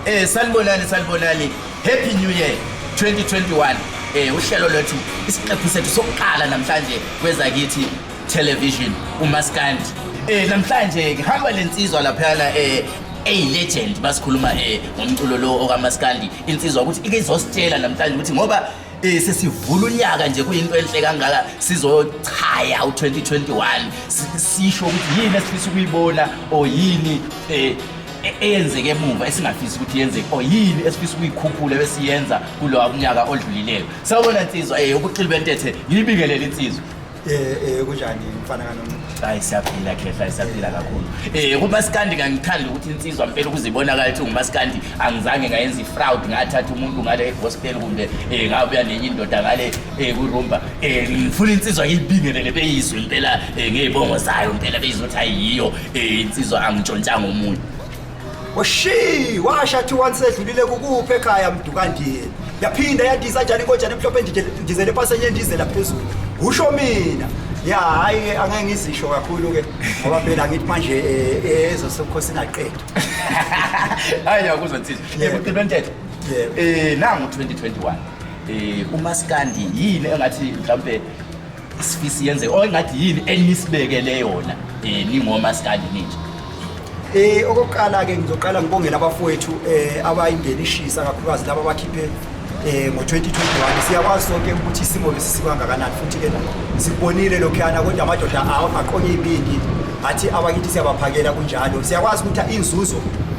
Sanibonani, sanibonani. Happy New Year 2021. Uhlelo lwethu, isiqephu sethu sokuqala namhlanje kwezakithi television, uMaskandi. Namhlanje ngihamba lensizwa laphana eyi-legend, basikhuluma ngomculo lo okaMaskandi. Insizwa ukuthi ike izositshela namhlanje ukuthi ngoba sesivula unyaka nje, kuyinto enhle kangaka, sizochaya u-2021, sisho ukuthi yini esifisa ukuyibona or yini eyenzeke emuva esingafisi ukuthi yenzeke, or yini esifisa ukuyikhuphula besiyenza kulowa kunyaka odlulileyo. Sawubona nsizwa, ubuqili bentethe, ngiyibingelele insizwa. Kunjani mfana kaNonce? Hayi, siyaphila khehla, siyaphila kakhulu. Kumaskandi ngangithanda ukuthi insizwa mpela ukuze ibonakale ukuthi ungumaskandi, angizange ngayenza i-fraud, ngathatha umuntu ngale gospel kumbe ngabuya nenye indoda ngale kurumba. Ngifuna insizwa ngiyibingelele, beyizwe impela ngey'bongo zayo impela, beyizwe ukuthi ayiyo insizwa, angitshontshanga omunye. Oshi, washa thi once edlulile kukuphi ekhaya mdukandini. Yaphinda yandisa njani inkojana emhlophe ndizele phansi, enye ndizela phezulu. Usho mina. Ya, hayi, angeke ngizisho kakhulu ke ngoba phela ngithi manje ezosebukhosini aqedwa. Hayi, yakuzwa nsizwa. Yebo. Buqili bentethe. Yebo. Nangu 2021. Umaskandi yini engathi mhlawumbe sifisi yenze or engathi yini enisibekele yona ningomaskandi ninje? Okokuqala ke ngizoqala ngibongela abafowethu abayingena ishisa, kakhulukazi laba abakhiphe ngo-2021. Siyakwazi sonke ukuthi isimo besisikangakanani, futhi ke sikubonile lokhuyana, kodwa amadoda aqonye ibindi athi abakithi siyabaphakela kunjalo. Siyakwazi ukuthi inzuzo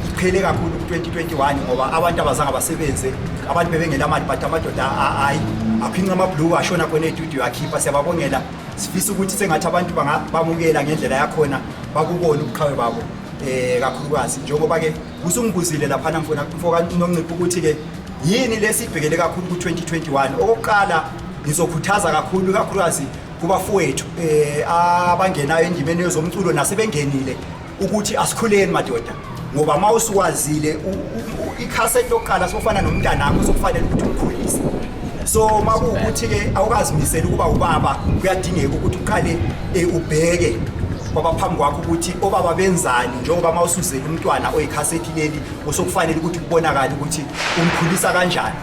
iqhele kakhulu ku-2021 ngoba abantu abazange basebenze, abantu bebengenamali, but amadoda hayi, aphinca amabhluku, ashona khona estudio, akhipha. Siyababongela, sifisa ukuthi sengathi abantu bamukela ngendlela yakhona, bakubone ubuqhawe babo, kakhulukazi njengoba ke usungibuzile laphana mfona mfoka Noncipho ukuthi ke yini lesibhekele kakhulu ku-2021. Okokuqala ngizokhuthaza kakhulu, kakhulukazi kubafowethu abangenayo endimeni yezomculo nasebengenile, ukuthi asikhuleni madoda, ngoba uma usukwazile ikhaseti lokuqala sofana nomntanakho, sokufanele ukuthi umkhulise. So uma kuwukuthi-ke awukazimiseli ukuba ubaba, kuyadingeka ukuthi uqale ubheke kwabaphambi kwakho ukuthi obaba benzani, njengoba uma usuzele umntwana oyikhasethi leli, osokufanele ukuthi kubonakale ukuthi umkhulisa kanjani.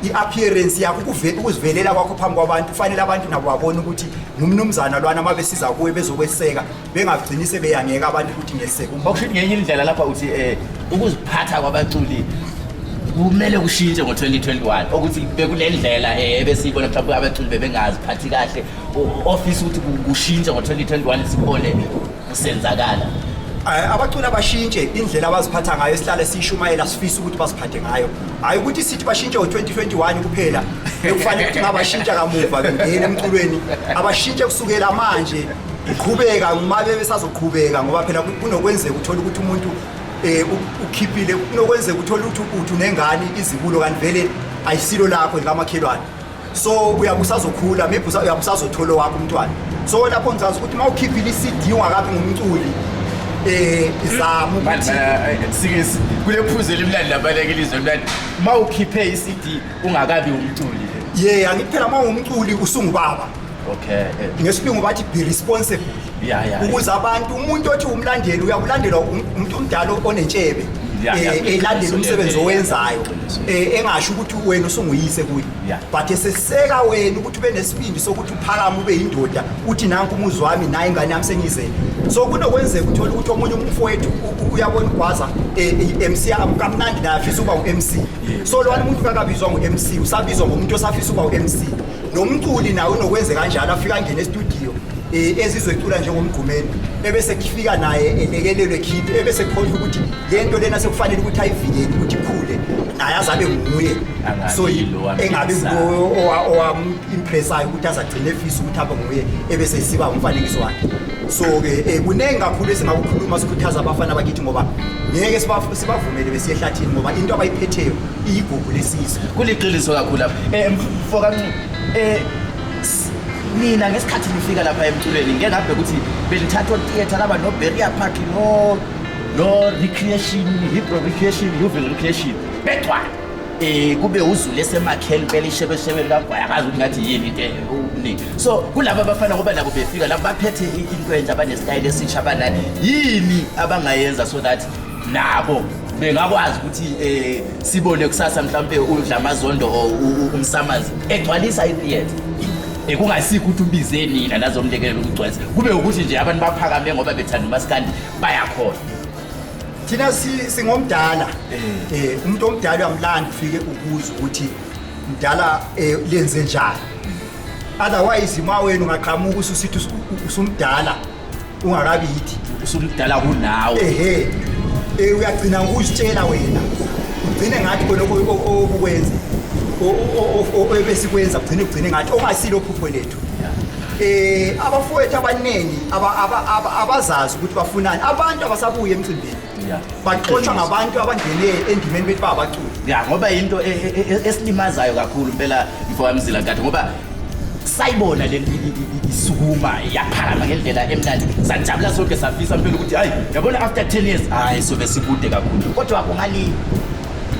I-appearance yakho, ukuzivelela kwakho phambi kwabantu, kufanele abantu nabo babone ukuthi ngumnumzana lwana. Uma besiza kuwe bezokweseka, bengagcini sebeyangeka abantu ukuthi ngeseka umuntu. Okusho ukuthi ngenye indlela lapha uthi ukuziphatha kwabaculi kumele kushintshe ngo-2021, ukuthi bekunendlela ebesiyibona mhlawumbe abaculi bebengaziphathi kahle, ofisa ukuthi kushintshe ngo-2021, sibone kusenzakala. Abaculi abashintshe indlela abaziphatha ngayo, sihlale siyishumayela, sifisa ukuthi baziphathe ngayo. Hhayi ukuthi sithi bashintshe ngo-2021 kuphela, bekufanele ukuthi ngabashintsha kamuva bengena emculweni. Abashintshe kusukela manje iqhubeka, uma besazoqhubeka, ngoba phela kunokwenzeka uthole ukuthi umuntu ukhiphile, kunokwenzeka uthole ukuthi uthi unengane izibulo kanti vele ayisilo lakho, likamakhelwane. So uyabe usazokhula, maybe uyabe usazothola wakho umntwana. So lapho ngizazi ukuthi uma ukhiphile i-CD ungakabi ngumculi, zama ukuthi Sike kule phuzu elimnandi labaleka ilizwe elimnandi, uma ukhiphe i-CD ungakabi umculi. Ye, angithi phela uma ungumculi usungubaba. Ngesilungu bathi be responsible ukuze abantu, umuntu othi umlandeli uyakulandelwa umuntu omdala onentshebe, elandela umsebenzi owenzayo, engasho ukuthi wena usunguyise kuye, but eseseka wena ukuthi ube nesibindi sokuthi uphakame, ube yindoda, uthi nanku umuzi wami, nayi ingane yami sengiyizele. So kunokwenzeka uthole ukuthi omunye umfowethu uyabona ugwaza MC kamnandi, naye afisa ukuba u-MC. So lwana umuntu kakabizwa ngu-MC, usabizwa ngomuntu osafisa ukuba u-MC. Nomculi nawe unokwenze kanjalo, afika angene estudio, ezizwecula njengomgqumeni, ebese kufika naye elekelelwe khiphe, ebese kukhohlwa ukuthi le nto lena sekufanele ukuthi ayivikele ukuthi ikhule, naye azabe nguye. Angabi So lo engabi amfisayo. ngulo owam-impressayo ukuthi azagcine efisa ukuthi abe nguye, ebese siba umfanekiso wakhe. So-ke kuningi kakhulu esingakukhuluma sikhuthaza abafana bakithi, ngoba ngeke sibavumele besiye ehlathini, ngoba into abayiphetheyo iyigugu lesizwe. Kuliqiniso kakhulu lapha, mfoka Ncube. Nina ngesikhathi nifika lapha emculweni, ngike ngabheka ukuthi benithathwa theatre laba no-Berea Park, no Recreation, Hebron Recreation, Yeoville Recreation, begcwala, kube uzulu esemakheli impela, ishebeshebe likagwaya, akazi ukuthi ngathi yini into okuningi. So kulaba abafana, ngoba nabo befika lapho baphethe into entsha, abanesitayile esisha, abanani, yini abangayenza so that nabo Bengakwazi ukuthi sibone kusasa mhlawumbe uDlamazondo or umsamazi egcwalisa i-theatre. Kungasikho ukuthi ubize nina nazomlekelela ukugcwalisa. Kube ukuthi nje abantu baphakame ngoba bethanda umaskandi bayakhona. Thina singomdala. Umuntu omdala uyamlanda ufike ukuza ukuthi mdala lenze njani. Otherwise uma wena ungaqhamuka ususithi usumdala ungakabi yithi usumdala kunawe. Ehe. Uyagcina ngokuzitshela wena. Ugcine ngathi khona okukwenza. Ebesikwenza ugcine ngathi ongasilo phupho lethu. Abafowethu abaningi abazazi ukuthi bafunani. Abantu abasabuye emcimbini. Baxoshwa ngabantu abangene endimeni bethi babaculi. Ya, ngoba into esilimazayo kakhulu impela mfowamzila kathi ngoba sayibona le isukuma yaphakama ngendlela emnandi, sajabula sonke, safisa impela ukuthi hayi yabona after 10 years hayi sobe sikude kakhulu, kodwa kungali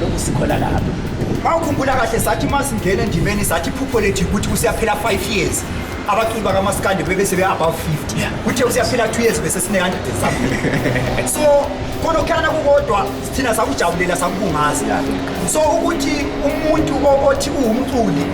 lokhu sikhona lapho. Mawukhumbula kahle sathi masingena endimeni sathi iphupho lethu ukuthi kusiyaphela 5 years abaculi bakaMaskandi bebe sebe above 50, kuthe kusiyaphela 2 years bese sine 100 and something. So khona kukodwa thina sakujabulela sakubungaza. So ukuthi umuntu othi uwumculi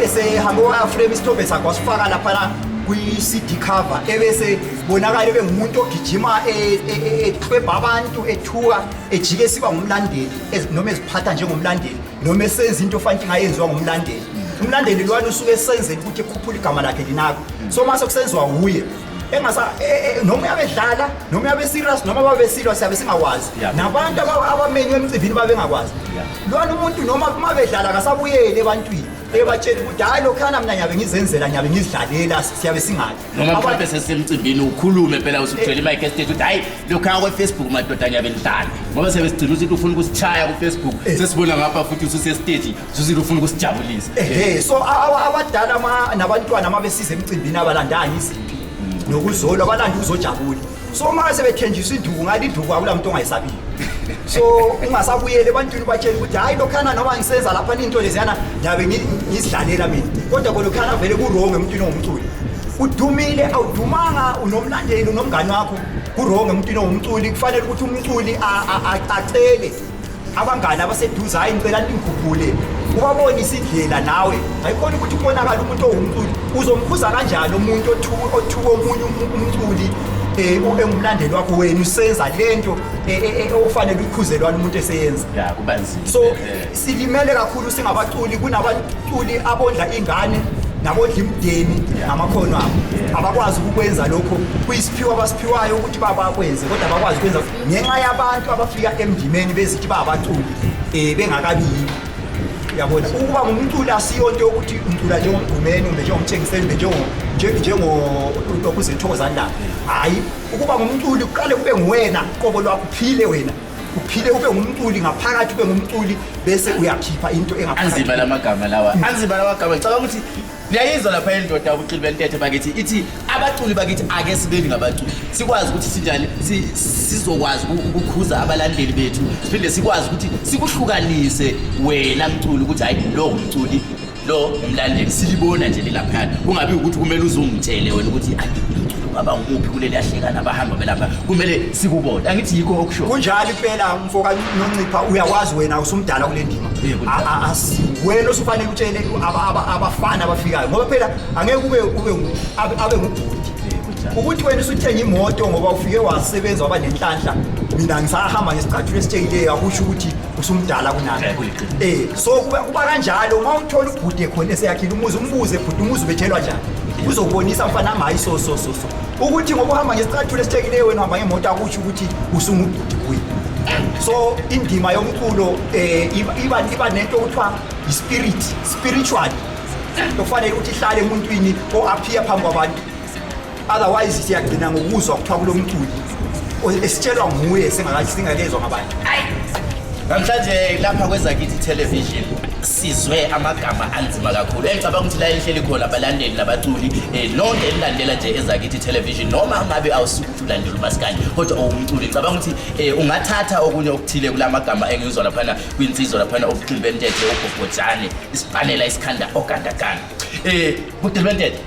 esehambe wa-frame isithombe sakhe wasifaka laphana kwi-CD cover ebese bonakala bengumuntu ogijima eklwebha abantu ethuka ejike siba ngumlandeli noma eziphatha njengomlandeli noma esenza into ofanele ingayenziwa ngumlandeli. Umlandeli lwana usuke esenzela ukuthi ekhuphule igama lakhe linako. So mase kusenziwa uye engasa noma uyabedlala noma uyabe serious noma babesilwa siyabe singakwazi, nabantu abamenywe emcimbini babengakwazi. Lwana umuntu noma mabedlala akasabuyele ebantwini ebatshela ukuthi hayi lokhana mina ngiyabe ngizenzela ngiyabe ngizidlalela siyabe singazi. Noma mhlawumbe sesemcimbini ukhulume phela usuthwele i-mic estage ukuthi hayi lokhaya kwe-Facebook madoda ngiyabe ngidlala, ngoba siyabe sigcina ukuthi ufuna ukusishaya ku-Facebook, sesibona ngapha futhi ususe-stage ususithi ufuna ukusijabulisa. So abadala nabantwana uma besiza emcimbini abalandanga izimpi nokuzolwa, balanda ukuzojabula. So uma sebethenjiswa induku ngale induku akula muntu ongayisabiyo. So ungasabuyeli ebantwini ubatshela ukuthi hayi lokhana noma ngisenza lapha into leziyana ngiyabe ngizidlalela mina, kodwa khona lokhana vele ku-wrong emntwini ongumculi. Udumile awudumanga, unomlandeli unomngani wakho, ku-wrong emntwini ongumculi. Kufanele ukuthi umculi acele abangani abaseduze, hayi ngicela ningikhuphule, ubabonise indlela nawe. Ayikhona ukuthi kubonakala umuntu owumculi, uzomkhuza kanjani umuntu othuka omunye umculi engumlandeli wakho, wena usenza lento ofanele ukukhuzelwana umuntu eseyenza. Ya, kuba nzima. So silimele kakhulu singabaculi. Kunabaculi abondla ingane nabondla imndeni ngamakhono abo, abakwazi ukukwenza lokho. Kuyisiphiwo abasiphiwayo ukuthi babakwenze, kodwa abakwazi ukwenza ngenxa yabantu abafika emndimeni bezithi babaculi bengakabi yibo. Uyabona, ukuba ngumculi asiyonto yokuthi umcula njengomgqumeni kumbe njengomtshengiseli kumbe njengokuzethokozani lapho. Hhayi, ukuba ngumculi kuqale kube nguwena qobo lwakho, uphile wena, uphile ube ngumculi ngaphakathi, ube ngumculi bese uyakhipha into engaphakathi. Anzima lamagama lawa, anzima lamagama. Ngicabanga ukuthi niyayizwa lapha indoda ubuculi bentethe bakithi ithi abaculi bakithi ake sibeni ngabaculi, sikwazi ukuthi sinjani, sizokwazi ukukhuza abalandeli bethu, siphinde sikwazi ukuthi sikuhlukanise wena mculi ukuthi hayi lo umculi lo umlandeli, silibona nje lilaphana. Kungabi ukuthi kumele uzungitshele wena ukuthi hayi umculi ungaba ngumuphi kuleli yahlekana abahamba belapha, kumele sikubone. Angithi yikho okusho kunjalo impela mfoka Noncipha, uyakwazi wena usumdala kule ndima. Wena osufanele utshele abafana abafikayo, ngoba phela angeke ube abe ngubhuti ukuthi wena usuthenga imoto ngoba ufike wasebenza waba nenhlanhla, mina ngisahamba ngesicathulo esitshekileyo, akusho ukuthi usumdala kunami. So kuba kanjalo. Uma uthola ubhuti khona eseyakhile umuzi, umbuze bhuti umuzi ubetshelwa njani, uzokubonisa mfana ami hayi so so so so ukuthi ngoba uhamba ngesicathulo esitshekileyo wena uhamba ngemoto akusho ukuthi usungubhuti kuye. So indima yomculo iba nento okuthiwa i-spirit, spiritual, okufanele ukuthi ihlale emuntwini o-appear phambi kwabantu. Otherwise siyagcina ngokuzwa kuthiwa kulo mculi esitshelwa nguye singakezwa ngabantu. Namhlanje lapha kwezakithi television sizwe amagama anzima kakhulu engicabanga ukuthi la elihleli khona abalandeli nabaculi nonke elilandela nje ezakithi television, noma ngabe awusuke ukuthi ulandela umaskandi kodwa owumculi, ngicabanga ukuthi ungathatha okunye okuthile kula magama engizwa laphana kwinsizwa laphana obuculi bentethe, ubhobhojane, isipanela, isikhanda, ogandaganda. Buculi bentethe.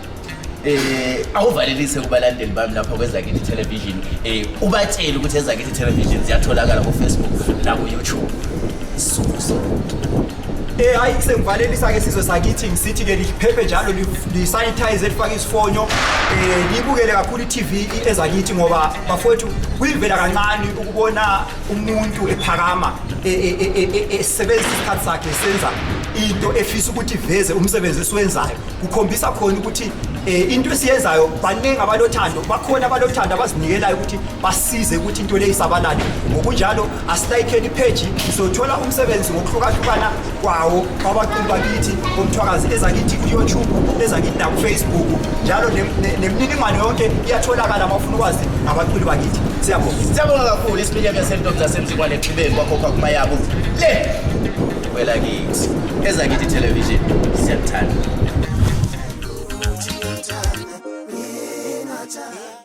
Awuvalelise kubalandeli bami lapha kweZakithi Television, ubatshele ukuthi eZakithi Television ziyatholakala ku-Facebook naku-YouTube. Suso. Hayi, sengivalelisa ke sizwe sakithi, ngisithi ke liphephe njalo, li-sanitize, lifake isifonyo, libukele kakhulu i-TV ezakithi, ngoba bafowethu kuyivela kancane ukubona umuntu ephakama, esebenzisa isikhathi sakhe, senza into efisa ukuthi iveze umsebenzi esiwenzayo. Kukhombisa khona ukuthi into esiyenzayo, baningi abalothando, bakhona abalothando abazinikelayo ukuthi basize ukuthi into le isabalale. Ngokunjalo asilayikheni ipheji, sothola umsebenzi ngokuhlukahlukana kwawo kwabaculi bakithi bomthwakazi, ezakithi ku-YouTube, ezakithi naku-Facebook njalo, nemininingwane yonke iyatholakala uma ufuna ukwazi ngabaculi bakithi. Siyabonga. Siyabonga kakhulu. Isiminyaka yasentombi zasemzingwane xhibeni kwakhokha kumayabo le kwelakithi, ezakithi television, siyakuthanda.